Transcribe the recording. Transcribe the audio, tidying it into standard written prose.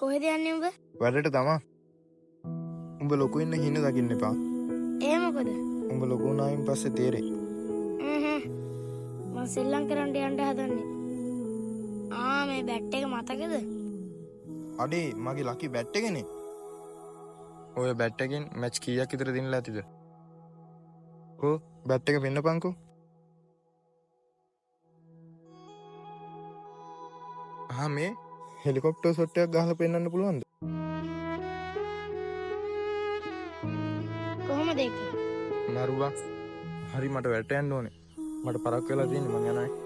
කොහෙද යන්නේ උඹ? වැඩට තමා. උඹ ලොකු වෙන්න හින දකින්න එපා. ඒ මොකද? උඹ ලොකු වුණායින් පස්සේ තේරෙයි. මං සෙල්ලම් කරන්න යන්න හදන්නේ. ආ මේ බැට් එක මතකද? අඩේ මගේ ලකි බැට් එකනේ. ඔය බැට් එකෙන් මැච් කීයක් විතර දිනලා ඇතිද? කෝ බැට් එක පෙන්නපන්කෝ. ආ මේ හෙලිකොප්ටර් ෂොට් එකක් ගහලා පෙන්නන්න පුළුවන්ද? කොහොමද ඒක? මරුවා. හරි මට වැට යන්න ඕනේ. මට පරක් වෙලා තියෙන්නේ මං යනවා.